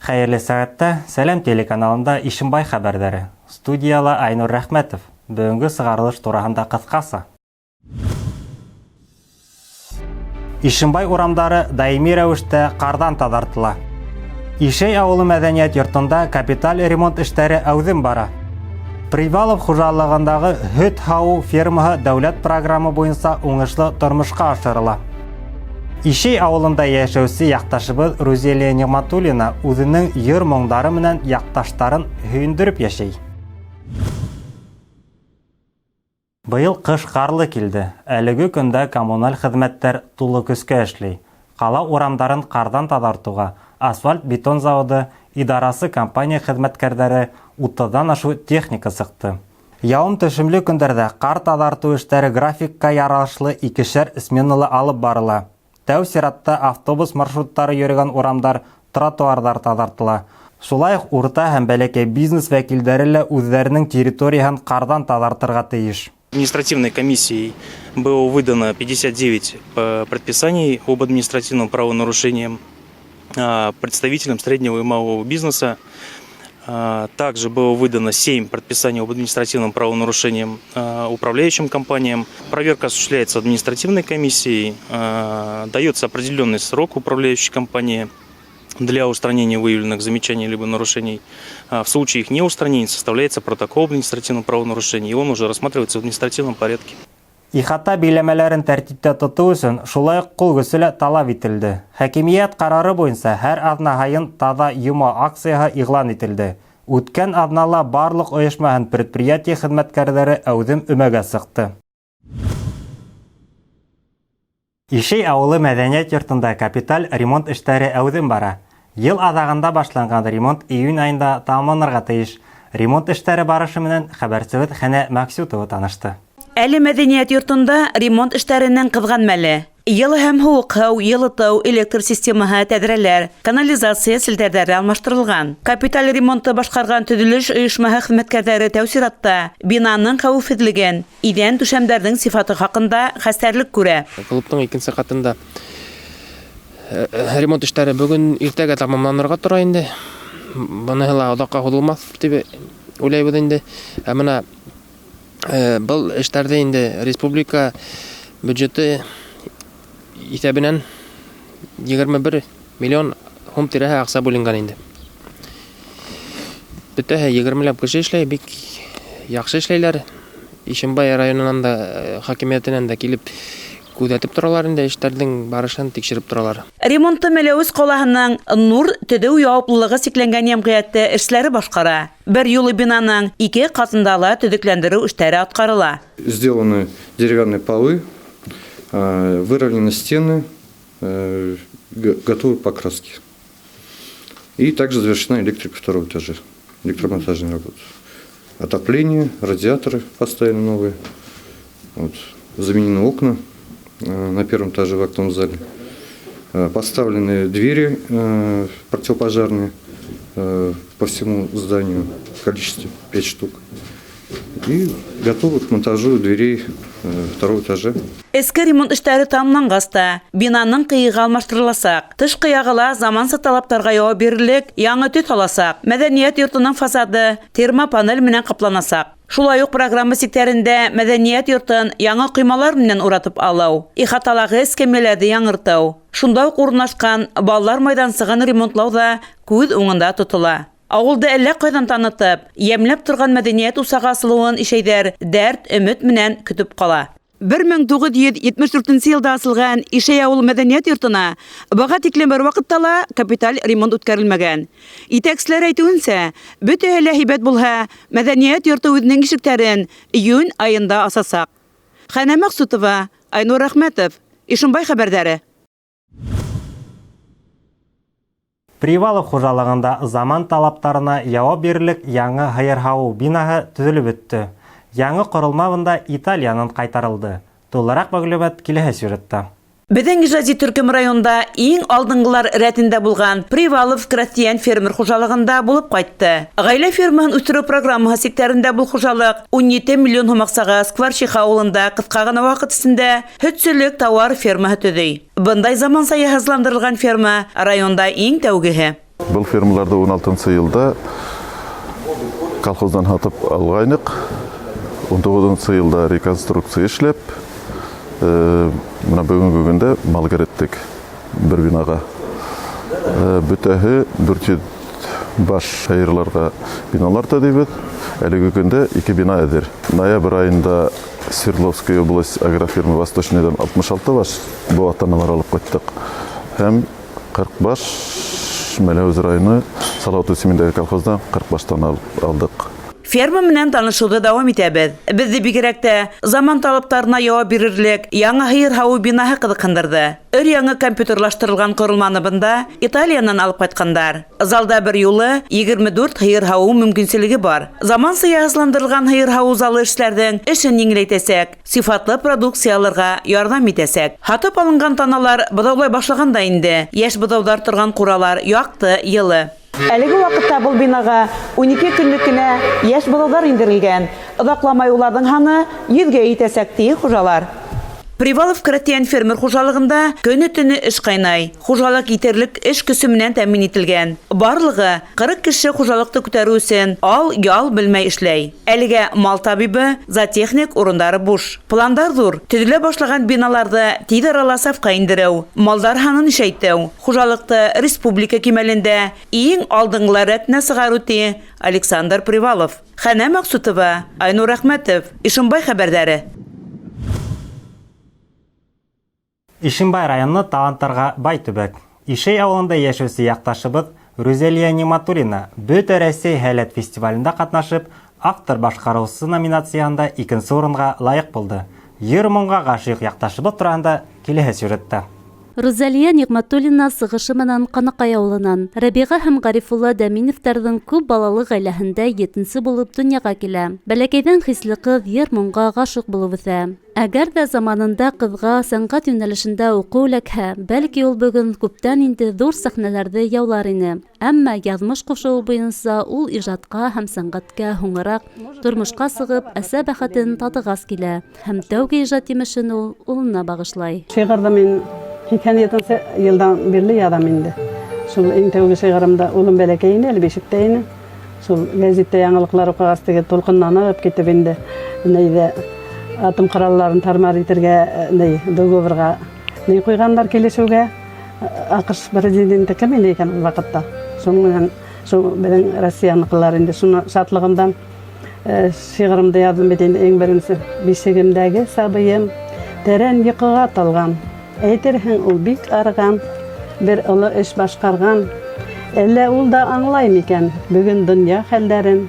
Хәйерле сәғәттә Сәләм телеканалында Ишембай хәбәрҙәре. Студияла Айнур Рәхмәтов. Бөгөнгө сығарылыш тураһында ҡыҫҡаса. Ишембай урамдары даими рәүештә ҡарҙан таҙартыла. Ишәй ауылы мәҙәниәт йортонда капиталь ремонт эштәре әүҙем бара. Привалов хужалығындағы һөт һауыу фермаһы дәүләт программы буйынса уңышлы тормошҡа ашырыла. Ишәй ауылында йәшәүсе яҡташыбыҙ Рузелия Ниғматуллина үҙенең йыр-моңдары менән яҡташтарын һөйөндөрөп йәшәй. Быйыл ҡыш ҡарлы килде. Әлеге көндә коммуналь хеҙмәттәр тулы көскә эшләй. Ҡала урамдарын ҡарҙан таҙартыуға асфальт-бетон заводы идарасы компания хеҙмәткәрҙәре утыҙҙан ашыу техника сыҡты. Яуым-төшөмлө көндәрҙә ҡар таҙартыу эштәре графикка ярашлы икешәр сменала алып барыла. Тәү сиратта автобус маршруттары йөрөгән урамдар, тротуарҙар таҙартыла. Шулай уҡ урта һәм бәләкәй бизнес вәкилдәре лә үҙҙәренең территорияһын ҡарҙан таҙартырға тейеш. Административной комиссией было выдано 59 предписаний об административном правонарушении представителям среднего и малого бизнеса. Также было выдано 7 предписаний об административном правонарушении управляющим компаниям. Проверка осуществляется административной комиссией. Дается определенный срок управляющей компании для устранения выявленных замечаний либо нарушений. В случае их неустранения составляется протокол об административном правонарушении, и он уже рассматривается в административном порядке. Ихата биләмәләрен тәртиптә тотоу өсөн шулай уҡ ҡул көсө лә талап ителде. Хакимиәт ҡарары буйынса һәр аҙна һайын таҙа йома акцияһы иғлан ителде. Үткән аҙнала барлыҡ ойошма һәм предприятие хеҙмәткәрҙәре әүҙем өмәгә сыҡты. Ишәй ауылы мәҙәниәт йортонда капиталь ремонт эштәре әүҙем бара. Йыл аҙағында башланған ремонт июнь айында тамамланырға тейеш. Ремонт эштәре барышы менән хәбәрсебеҙ Хәнә Мәксютова танышты. Әле мәҙәниәт йортонда ремонт эштәренең ҡыҙған мәле. Йылы һәм һыуыҡ һыу, йылытыу, электр системаһы, тәҙрәләр, канализация селтәрҙәре алмаштырылған. Капиталь ремонтты башҡарған төҙөлөш ойошмаһы хеҙмәткәрҙәре тәү сиратта бинаның хәүефһеҙлеген, иҙән түшәмдәрҙең сифаты хаҡында хәстәрлек күрә. Клубтың икенсе ҡатында ремонт эштәре бөгөн иртәгә тамамланырға тора инде. Быныһы ла оҙаҡҡа һуҙылмаҫ тип уйлайбыҙ инде. Ә бына был эштәрҙе инде республика бюджеты иҫәбенән 21 миллион һум тирәһе аҡса бүленгән инде. Бөтәһе 20ләп кеше эшләй, бик яҡшы эшләйләр. Ишембай районынан да, хакимиәтенән дә килеп күҙәтеп торалар инде, эштәрҙең барышын тикшереп торалар. Ремонтты Мәләүез ҡалаһының Нур төҙөү яуаплылығы сикләнгән йәмғиәте эшселәре башҡара. Бер юлы бинаның ике ҡатында ла төҙөкләндереү эштәре атҡарыла. Сделаны деревянные полы, выровнены стены, готовы к покраске. И также завершена электрика второго этажа, электромонтажная работа. Отопление, радиаторы поставили новые, заменены окна на первом этаже в актовом зале. Поставлены двери противопожарные по всему зданию в количестве 5 штук. И готовы к монтажу дверей второго этажа. Эске ремонт эштәре тамамланғас та бинаның ҡыйығы алмаштырыласаҡ. Тышҡы яғы ла заманса талаптарға яуап бирерлек яңы төҫ аласаҡ. Мәҙәниәт йортоноң фасады термопанель менән ҡапланасаҡ. Шулай уҡ программа сиктәрендә мәҙәниәт йортон яңы ҡоймалар менән уратып алыу, ихаталағы эскәмйәләрҙе яңыртыу, шунда уҡ урынлашҡан балалар майҙансығын ремонтлау ҙа күҙ уңында тотола. Ауылды әллә ҡайҙан танытып, йәмләп торған мәҙәниәт усағы асылыуын ишәйҙәр дәрт, өмөт менән көтөп ҡала. 1974 йылда асылған Ишәй ауыл мәҙәниәт йортона быға тиклем бер ваҡытта ла капиталь ремонт үткәрелмәгән. Етәкселәр әйтеүенсә, бөтәһе лә һәйбәт булһа, мәҙәниәт йорто үҙенең ишектәрен июнь айында асасаҡ. Хәнә Мәҡсутова, Айнур Рәхмәтов, Ишембай хәбәрҙәре. Привалов хужалығында заман талаптарына яуап бирерлек яңы һыйыр һауыу бинаһы төҙөлөп бөттө. Яңы ҡоролма бында Италиянан ҡайтарылды. Тулыраҡ мәғлүмәт киләһе сюжетта. Беҙҙең ижади төркөм районда иң алдынғылар рәтендә булған Привалов крәҫтиән фермер хужалығында булып ҡайтты. Ғаилә фермаһын үҫтереү программаһы сиктәрендә был хужалыҡ 17 миллион һум аҡсаға Скварчиха ауылында ҡыҫҡа ғына ваҡыт эсендә һөтсөлөк тауар фермаһы төҙөй. Бындай заманса йыһазландырылған ферма районда иң тәүгеһе. Был фермаларҙы 16-нсы йылда колхоздан һатып алғайныҡ. 19-нсы йылда реконструкция эшләп, бына бөгөнгө көндә мал кереттек бер бинаға. Бөтәһе 400 баш һыйырларға биналар төҙөйбөҙ. Әлеге көндә 2 бина әҙер. Ноябрь айында Свердловская область агрофирма Восточныйҙан 66 баш быуат таналар алып ҡайттыҡ. Һәм 40 баш Мәләүез районы Салауат исемендәге колхоздан 40 баштан алдыҡ. Ферма менән танышыуҙы дауам итәбеҙ. Беҙҙе бигерәк тә заман талаптарына яуап бирерлек яңы һыйыр һауыу бинаһы ҡыҙыҡһындырҙы. Өр-яңы компьютерлаштырылған ҡоролманы бында Италиянан алып ҡайтҡандар. Залда бер юлы 24 һыйыр һауыу мөмкинселеге бар. Заманса йыһазландырылған һыйыр һауыу залы эшселәрҙең эшен еңеләйтәсәк, сифатлы продукция алырға ярҙам итәсәк. Һатып алынған таналар быҙаулай башлаған да инде. Йәш быҙауҙар торған ҡуралар яҡты, йылы. Әлеге ваҡытта был бинаға 12 көнлөк кенә йәш быҙауҙар индерелгән. Оҙаҡламай уларҙың һаны 100-гә етәсәк, ти хужалар. Привалов крәҫтиән фермер хужалығында көнө-төнө эш ҡайнай. Хужалыҡ етерлек эш көсө менән тәьмин ителгән. Барлығы 40 кеше хужалыҡты күтәреү өсөн ал-ял белмәй эшләй. Әлегә мал табибы, зоотехник урындары буш. Пландар ҙур. Төҙөлә башлаған биналарҙы тиҙ арала сафҡа индереү, малдар һанын ишәйтеү, хужалыҡты республика кимәлендә иң алдынғылар рәтенә сығарыу, ти Александр Привалов. Хәнә Маҡсутова, Айнур Әхмәтов, Ишембай хәбәрҙәре. Ишембай районы таланттарға бай төбәк. Ишей ауылында йәшәүсе яҡташыбыҙ Рүзәлиә Ниғмәтуллина Бөтә Рәсәй һәләт фестивалендә ҡатнашып, автор башҡарыусы номинацияһында икенсе урынға лайыҡ булды. Йыр моңға ғашиҡ яҡташыбыҙ тураһында киләһе сюжетта. Рүзәлиә Ниғмәтуллина сығышы менән Ҡанаҡай ауылынан. Рәбиғә һәм Ғарифулла Дәминовтарҙың күп балалы ғаиләһендә етенсе булып донъяға килә. Бәләкәйҙән хисле ҡыҙ йыр моңға ғашиҡ булып үҫә. Әгәр ҙә заманында ҡыҙға сәнғәт йүнәлешендә уҡыу эләкһә, бәлки ул бөгөн күптән инде ҙур сәхнәләрҙе яулар ине. Әммә яҙмыш ҡушыуы буйынса ул ижадҡа һәм сәнғәткә һуңыраҡ тормошҡа сығып, әсә бәхетен татығас килә. Һәм тәүге ижад емешен ул улына бағышлай. Шиғырҙы мин һикһән етенсе йылдан бирле яҙам инде. Шул иң тәүге шиғырымда улым бәләкәй ине, әле бишектә ине. Шул гәзиттә яңылыҡлар уҡығас теге тулҡынланып китеп инде. Нейҙә атом ҡоралларын тармар итергә, ней, договорға ней ҡуйғандар килешеүгә. АҠШ президенты кем ине икән ул ваҡытта? Шуның менән шул беҙҙең Россияныҡылар инде шуны шатлығымдан шиғырымды яҙҙым бит инде. Иң беренсе бишегемдәге сабыйым тәрән йоҡоға талған. Әйтерһең, ул бик арыған, бер оло эш башҡарған. Әллә ул да аңлай микән бөгөн донъя хәлдәрен,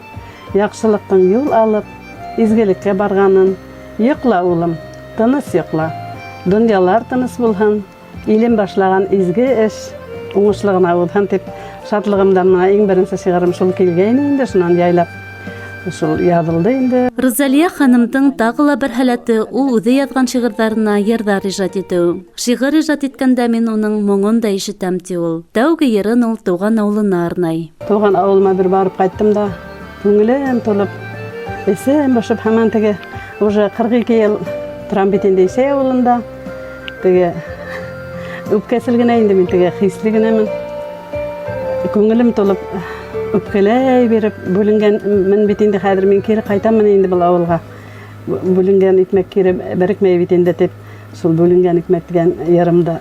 яҡшылыҡтың юл алып, изгелеккә барғанын. Йоҡла, улым, тыныс йоҡла. Донъялар тыныс булһын, илем башлаған изге эш уңышлы ғына булһын тип шатлығымдан мына иң беренсе шиғырым шул килгәйне инде, шунан яйлап шул яҙылды инде. Рузалия ханымдың тағы ла бер һәләте ул үҙе яҙған шиғырҙарына йырҙар ижад итеү. Шиғыр ижад иткәндә мин уның моңон да ишетәм, ти ул. Тәүге йырын ул тыуған ауылына арнай. Тыуған ауылыма бер барып ҡайттым да, күңелем тулып, эсем бошоп, һаман теге уже 42 йыл торам бит инде Ишәй ауылында. Теге үпкәсел генә инде мин, теге хисле генәмен. Күңелем тулып, үпкәләй биреп бүленгән мин бит инде, хәҙер мин кире ҡайтамын инде был ауылға. Бүленгән икмәк кире берекмәй бит инде тип, шул бүленгән икмәк тигән йырымды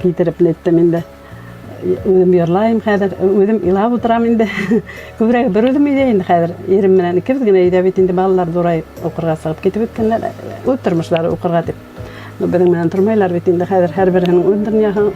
килтереп неттем инде. Үҙем йырлайым хәҙер, үҙем илап ултырам инде. Күберәк бер үҙем өйҙә инде хәҙер. Ирем менән икебеҙ генә өйҙә бит инде, балалар ҙурайып уҡырға сығып китеп бөткәндәр, үҙ тормоштары уҡырға тип. Беҙҙең менән тормайлар бит инде хәҙер, һәр береһенең үҙ донъяһы.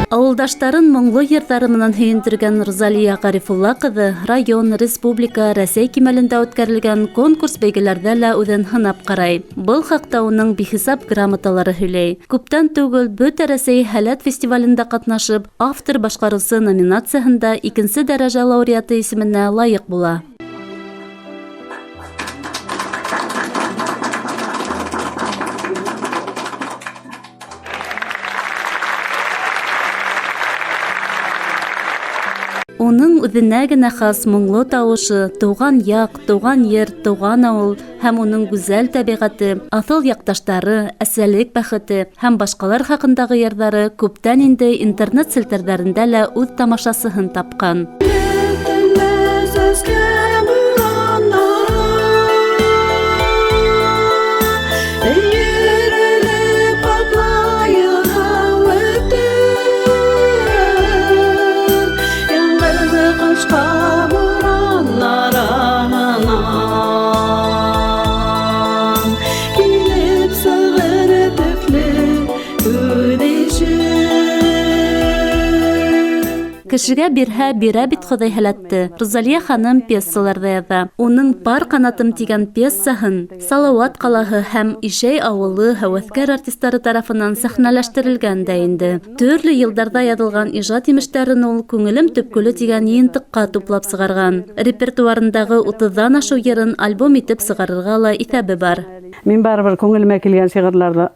Ауылдаштарын моңло йырҙары менән һөйөндөргән Рузалия Ғарифулла ҡыҙы район, республика, Рәсәй кимәлендә үткәрелгән конкурс бәйгеләрҙә лә үҙен һынап ҡарай. Был хаҡта уның бихисап грамоталары һөйләй. Күптән түгел Бөтә Рәсәй һәләт фестивалендә ҡатнашып, автор башҡарыусы номинацияһында икенсе дәрәжә лауреаты исеменә лайыҡ була. Уның үҙенә генә хас моңло тауышы, туған яҡ, туған ер, туған ауыл һәм уның гүзәл тәбиғәте, аҫыл яҡташтары, әсәлек бәхете һәм башҡалар хаҡындағы йырҙары күптән инде интернет селтәрҙәрендә лә үҙ тамашасыһын тапҡан. Кешегә бирһә, бирә бит Хоҙай һәләтте. Рузалия ханым пьесалар ҙа яҙа. Уның Пар ҡанатым тигән пьесаһын Салауат ҡалаһы һәм Ишәй ауылы һәүәҫкәр артистары тарафынан сәхнәләштерелгән дә инде. Төрлө йылдарҙа яҙылған ижад емештәрен ул Күңелем төпкөлө тигән йыйынтыҡҡа туплап сығарған. Репертуарындағы 30-ҙан ашыу йырын альбом итеп сығарырға ла иҫәбе бар. Мин барыбер күңелемә килгән шиғырҙарҙы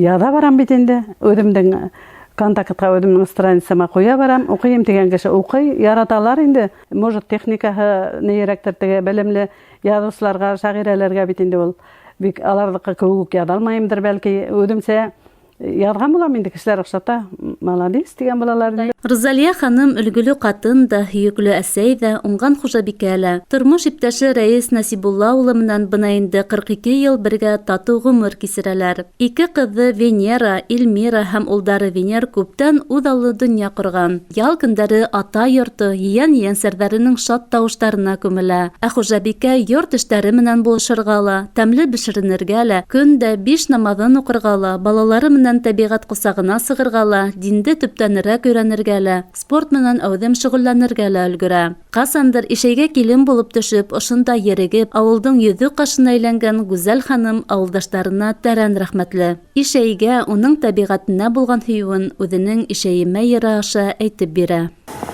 яҙа барам бит инде. Үҙемдең контактҡа, үҙемдең страницама ҡуя барам. Уҡыйым тигән кеше уҡый, яраталар инде. Может, техникаһы нейерәктер, теге белемле яҙыусыларға, шағирәләргә бит инде ул. Бик аларҙыҡы кеүек үк яҙа алмайымдыр, бәлки үҙемсә яҙған булам инде, кешеләр оҡшата, молодец тигән булалар инде. Рузалия ханым өлгөлө ҡатын да, һөйөклө әсәй ҙә, уңған хужабикә лә. Тормош иптәше Рәис Насибулла улы менән бына инде 42 йыл бергә татыу ғүмер кисерәләр. Ике ҡыҙы Венера, Эльмира һәм улдары Венер күптән үҙаллы донъя ҡорған. Ял көндәре ата йорто ейән-ейәнсәрҙәренең шат тауыштарына күмелә. Ә хужабикә йорт эштәре менән булышырға ла, тәмле бешеренергә лә, көн дә 5 намаҙын уҡырға ла, балалары менән тәбиғәт ҡосағына сығырға ла, динде төптәнерәк өйрәнергә лә, спорт менән әүҙем шөғөлләнергә лә өлгөрә. Ҡасандыр Ишәйгә килен булып төшөп, ошонда ерегеп, ауылдың йөҙө ҡашына әйләнгән Гүзәл ханым ауылдаштарына тәрән рәхмәтле. Ишәйгә, уның тәбиғәтенә булған һөйөүен үҙенең Ишәйемә йыры аша әйтеп бирә.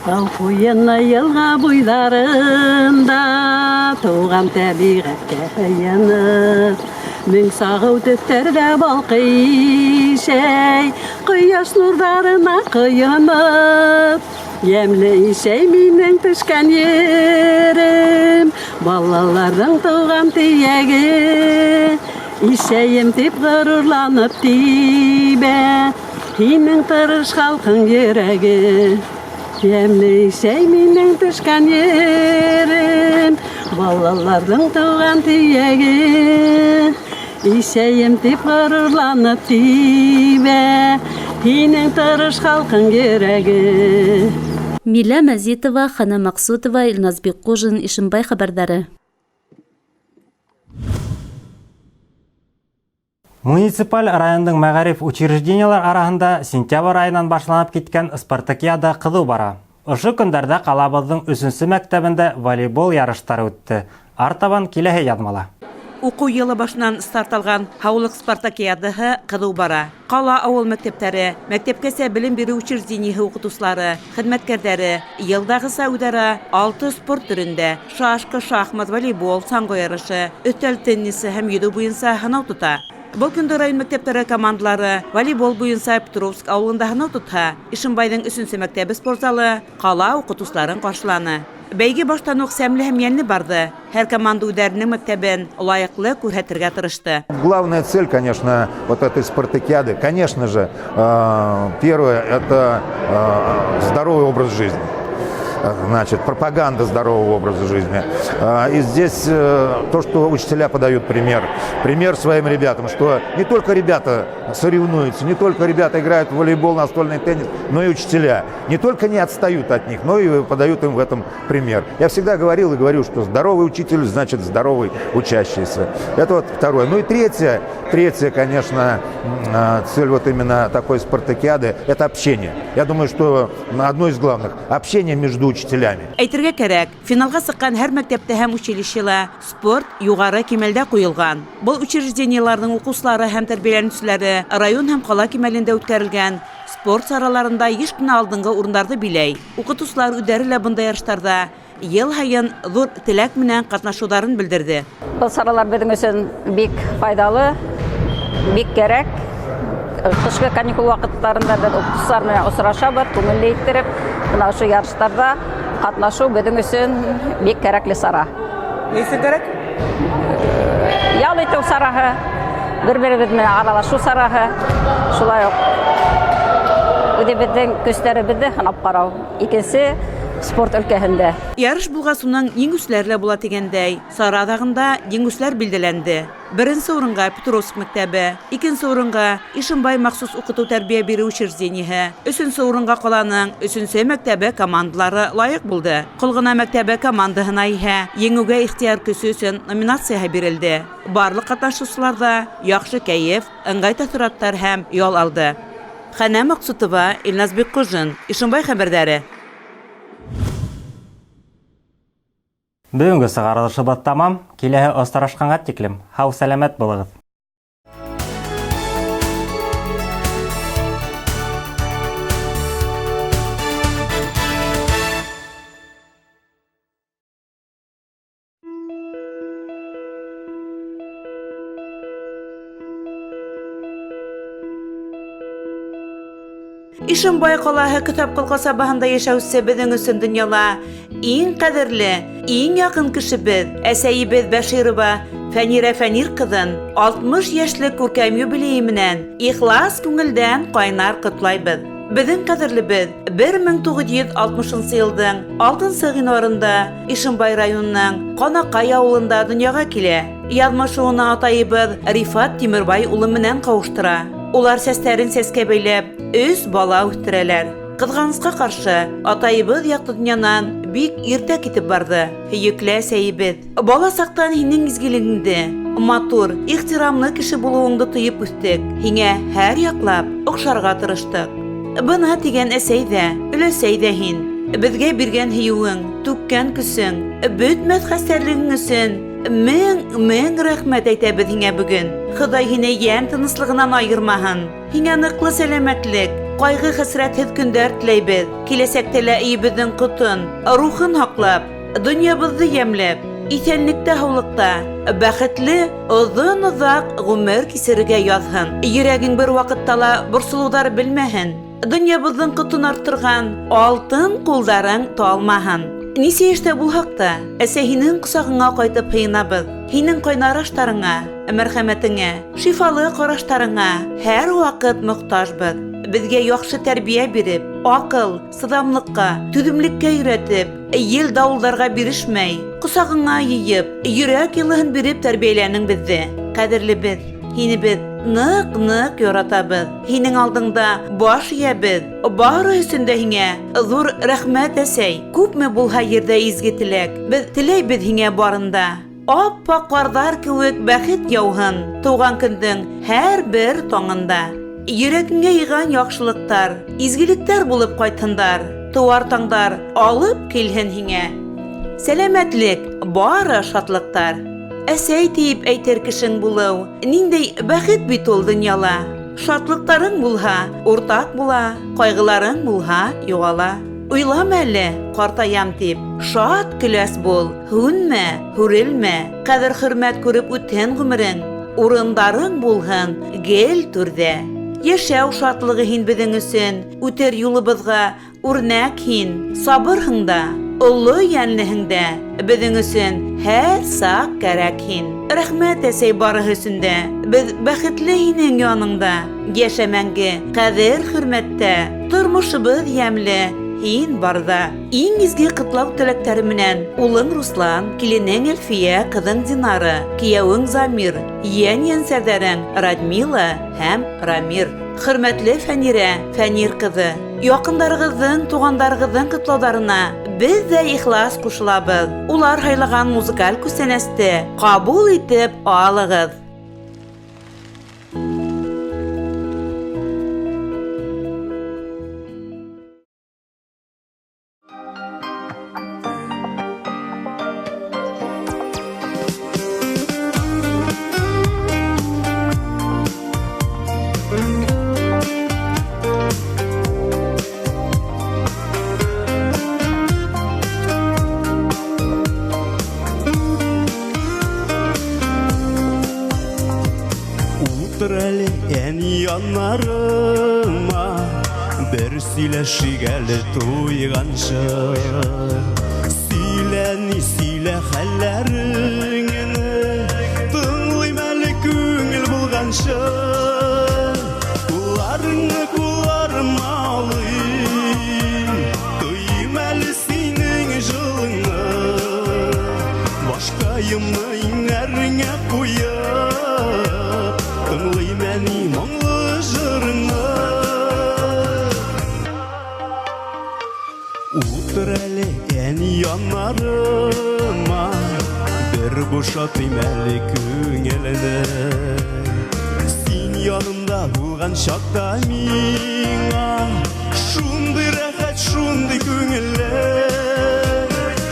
Тау ҡуйыны йылға буйҙарында тыуған тәбиғәткә һыйынып, мең сағыу төҫтәрҙә балҡый Ишәй, ҡояш нурҙарына ҡойоноп. Йәмле Ишәй минең төшкән ерем, балаларҙың тыуған төйәге. Ишәйем тип ғорурланып тибә, һинең тырыш халҡың йөрәге. Йәмле Ишәй минең төшкән ерем, балаларҙың тыуған төйәге. Ишәйем тип ғорурланып тибә, һинең тырыш халҡың йөрәге. Милә Мәзитова, Хана Маҡсутова, Илназ Бикҡужин, Ишембай хәбәрҙәре. Муниципаль райондың мәғариф учреждениелар араһында сентябрь айынан башланып киткән спартакиада ҡыҙыу бара. Ошо көндәрҙә ҡалабыҙҙың 3-нсө мәктәбендә волейбол ярыштары үтте. Артабан киләһе яҙмала. Уҡыу йылы башынан старт алған һаулыҡ спартакиадаһы ҡыҙыу бара. Ҡала ауыл мәктәптәре, мәктәпкәсә белем биреү учреждениеһы уҡытыусылары, хеҙмәткәрҙәре йылдағыса үҙара 6 спорт төрөндә шашка, шахмат, волейбол, саңғы ярышы, өҫтәл теннисы һәм йөҙөү буйынса һынау тота. Был көндө район мәктәптәре командалары волейбол буйынса Петровск ауылында һынау тотһа, Ишембайҙың 3-нсө мәктәбе спортзалы ҡала уҡытыусыларын ҡаршыланы. Бәйге баштан уҡ сәмле һәм йәнле барҙы. Һәр команда үҙҙәренең мәктәбен лайыҡлы күрһәтергә тырышты. Главная цель, конечно, вот этой спартакиады, конечно же, первое, это здоровый образ жизни. Значит, пропаганда здорового образа жизни. И здесь то, что учителя подают пример своим ребятам, что не только ребята соревнуются, не только ребята играют в волейбол, настольный теннис, но и учителя. Не только не отстают от них, но и подают им в этом пример. Я всегда говорил и говорю, что здоровый учитель значит здоровый учащийся. Это вот второе. И третье, конечно, цель вот именно такой спартакиады – это общение. Я думаю, что одно из главных – общение между учителями. Әйтергә кәрәк, финалға сыҡҡан һәр мәктәптә һәм училищела спорт юғары кимәлдә ҡуйылған. Был учреждениеларҙың уҡыусылары һәм тәрбиәләнеүселәре район һәм ҡала кимәлендә үткәрелгән спорт сараларында йыш ҡына алдынғы урындарҙы биләй. Уҡытыусылар үҙҙәре лә бындай ярыштарҙа йыл һайын ҙур теләк менән ҡатнашыуҙарын белдерҙе. Был саралар беҙҙең өсөн бик файҙалы, бик кәрәк. Ҡышҡы каникул ваҡыттарында беҙ уҡытыусылар менән осрашабыҙ, күңелле иттереп, бына ошо ярыштарҙа Ҡатнашыу беҙҙең өсөн бик кәрәкле сара. Ни өсөн кәрәк? Ял итеү сараһы, бер-беребеҙ менән аралашыу сараһы, шулай уҡ үҙебеҙҙең көстәребеҙҙе һынап ҡарау. Икенсе спорт өлкәһендә. Ярыш булғас, уның еңеүселәре лә була тигәндәй, сара аҙағында еңеүселәр билдәләнде. Беренсе урынға Петровск мәктәбе, икенсе урынға Ишембай махсус уҡытыу-тәрбиә биреү учреждениеһы, өсөнсө урынға ҡаланың өсөнсө мәктәбе командалары лайыҡ булды. Ҡолғона мәктәбе командаһына иһә Еңеүгә ихтыяр көсө өсөн номинацияһы бирелде. Барлыҡ ҡатнашыусылар ҙа яҡшы кәйеф, ыңғай тәьҫораттар һәм ял алды. Хәнә Маҡсутова, Илназ Бикҡужин, Ишембай хәбәрҙәре. Бөгөнгө сығарылышыбыҙ тамам. Киләһе осрашҡанға тиклем һау-сәләмәт булығыҙ. Ишембай ҡалаһы Көтәпҡол ҡасабаһында йәшәүсе беҙҙең өсөн донъяла иң ҡәҙерле, иң яҡын кешебеҙ, әсәйебеҙ Бәширова Фәнирә Фәнир ҡыҙын 60 йәшлек күркәм юбилейы менән ихлас күңелдән ҡайнар ҡотлайбыҙ. Беҙҙең ҡәҙерлебеҙ 1960 йылдың 6 ғинуарында Ишембай районының Ҡанаҡай ауылында донъяға килә. Яҙмышы уны атайыбыҙ Рифат Тимербай улы менән ҡауыштыра. Улар сәстәрен сәскә бәйләп, 3 бала үҫтерәләр. Ҡыҙғанысҡа ҡаршы, атайыбыҙ яҡты донъянан бик иртә китеп барҙы. Һөйөклө әсәйебеҙ, бала саҡтан һинең изгелегеңде, матур, ихтирамлы кеше булыуыңды тойоп үҫтек. Һиңә һәр яҡлап оҡшарға тырыштыҡ. Бына тигән әсәй ҙә, өләсәй ҙә һин. Беҙгә биргән һөйөүең, түккән көсөң, бөтмәҫ хәстәрлегең өсөн мең-мең рәхмәт әйтәбеҙ һиңә бөгөн. Хоҙай һине йән тыныслығынан айырмаһын. Һиңә ныҡлы сәләмәтлек, ҡайғы-хәсрәтһеҙ көндәр теләйбеҙ. Киләсәктә лә өйөбөҙҙөң ҡотон, рухын һаҡлап, донъябыҙҙы йәмләп, иҫәнлектә, һаулыҡта, бәхетле, оҙон-оҙаҡ ғүмер кисерергә яҙһын. Йөрәгең бер ваҡытта ла борсолоуҙар белмәһен. Донъябыҙҙың ҡотон арттырған алтын ҡулдарың талмаһын. Нисә йәштә булһаҡ та, әсәй һинең ҡосағыңа ҡайтып һыйынабыҙ. Һинең ҡайнар аштарыңа, мәрхәмәтеңә, шифалы ҡараштарыңа һәр ваҡыт мохтажбыҙ. Беҙгә яҡшы тәрбиә биреп, аҡыл, сыҙамлыҡҡа, түҙемлеккә өйрәтеп, ел-дауылдарға бирешмәй, ҡосағыңа йыйып, йөрәк йылыһын биреп тәрбиәләнең беҙҙе. Ҡәҙерлебеҙ, һине беҙ ныҡ-ныҡ яратабыҙ. Һинең алдыңда баш эйәбеҙ. Бары өсөн дә һиңә ҙур рәхмәт, әсәй. Күпме булһа ерҙә изге теләк, беҙ теләйбеҙ һиңә барында. Аппаҡ ҡарҙар кеүек бәхет яуһын тыуған көндөң һәр бер таңында. Йөрәгеңә йыйған яҡшылыҡтар, изгелектәр булып ҡайтһындар. Тыуар таңдар алып килһен һиңә. Сәләмәтлек, бары шатлыҡтар. Әсәй тиеп әйтер кешең булыу, ниндәй бәхет бит ул донъяла. Шатлыҡтарың булһа, уртаҡ була, ҡайғыларың булһа, юғала. Уйлама әле, ҡартаям тип, шат көләс бул, һүнмә, һүрелмә. Ҡәҙер-хөрмәт күреп үтһен ғүмерең, урындарың булһын гел түрҙә. Йәшәү шатлығы һин беҙҙең өсөн, үтер юлыбыҙға үрнәк һин, сабырһың да, оло йәнлеһең дә, беҙҙең өсөн һәр саҡ кәрәк һин. Рәхмәт, әсәй, барыһы өсөн дә, беҙ бәхетле һинең яныңда. Йәшә мәңге, ҡәҙер-хөрмәттә, тормошобоҙ йәмле, һин барҙа. Иң изге ҡотлау теләктәре менән улың Руслан, киленең Әлфиә, ҡыҙың Динара, кейәүең Замир, йән-йәнсәрҙәрең Радмила һәм Рамир. Хөрмәтле Фәнирә, Фәнир ҡыҙы, яҡындарығыҙҙың, туғандарығыҙҙың ҡотлауҙарына беҙ ҙә ихлас ҡушылабыҙ. Улар һайлаған музыкаль күстәнәсте ҡабул итеп алығыҙ. Утыр әле ән янарыма, Бер сөйләшик әле туйганчы. Сөйлә ни сөйлә хәлләреңне, тыңлыйм әле күңел булганчы. Кулларыңны кулларыма алыйм, тойыйм әле синең җылыңны. Башкаемны иңнәреңә куеп, тыңлыйм әни моңлы җырыңны. Утыр әле әни яннарыма, бер бушатыйм әле күңелне. Син янымда булган чакта миңа шундый рәхәт, шундый күңелле.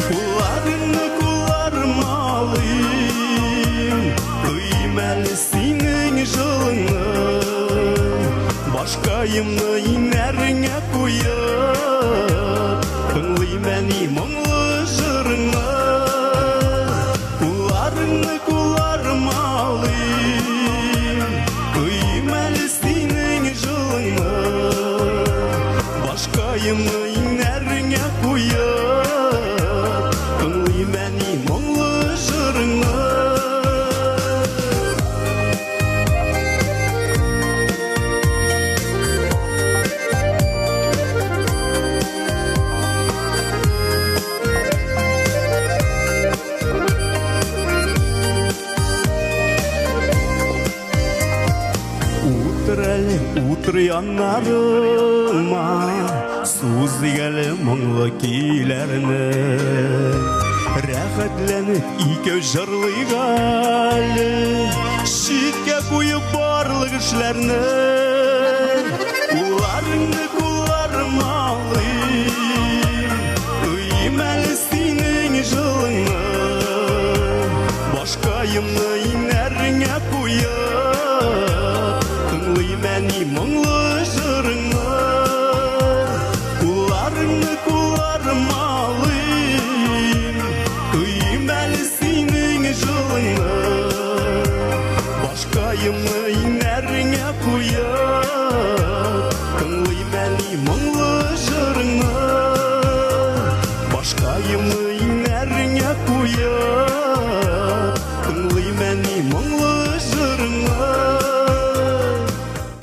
Кулларыңны кулларыма алыйм, тойыйм әле синең җылыңны. Башкаемны иңнәреңә куеп, тыңлыйм әни моңлы җырыңны. Кулларыңны кулларыма алыйм, тойыйм әле синең җылыңны. Башкаемны иңнәреңә куеп, тыңлыйм әни моңлы җырыңны. Утыр әле, утыр яннарыма, сузыйк әле моңлы көйләрне. Рәхәтләнеп икәү җырлыйк әле, читкә куеп барлык эшләрне. Кулларыңны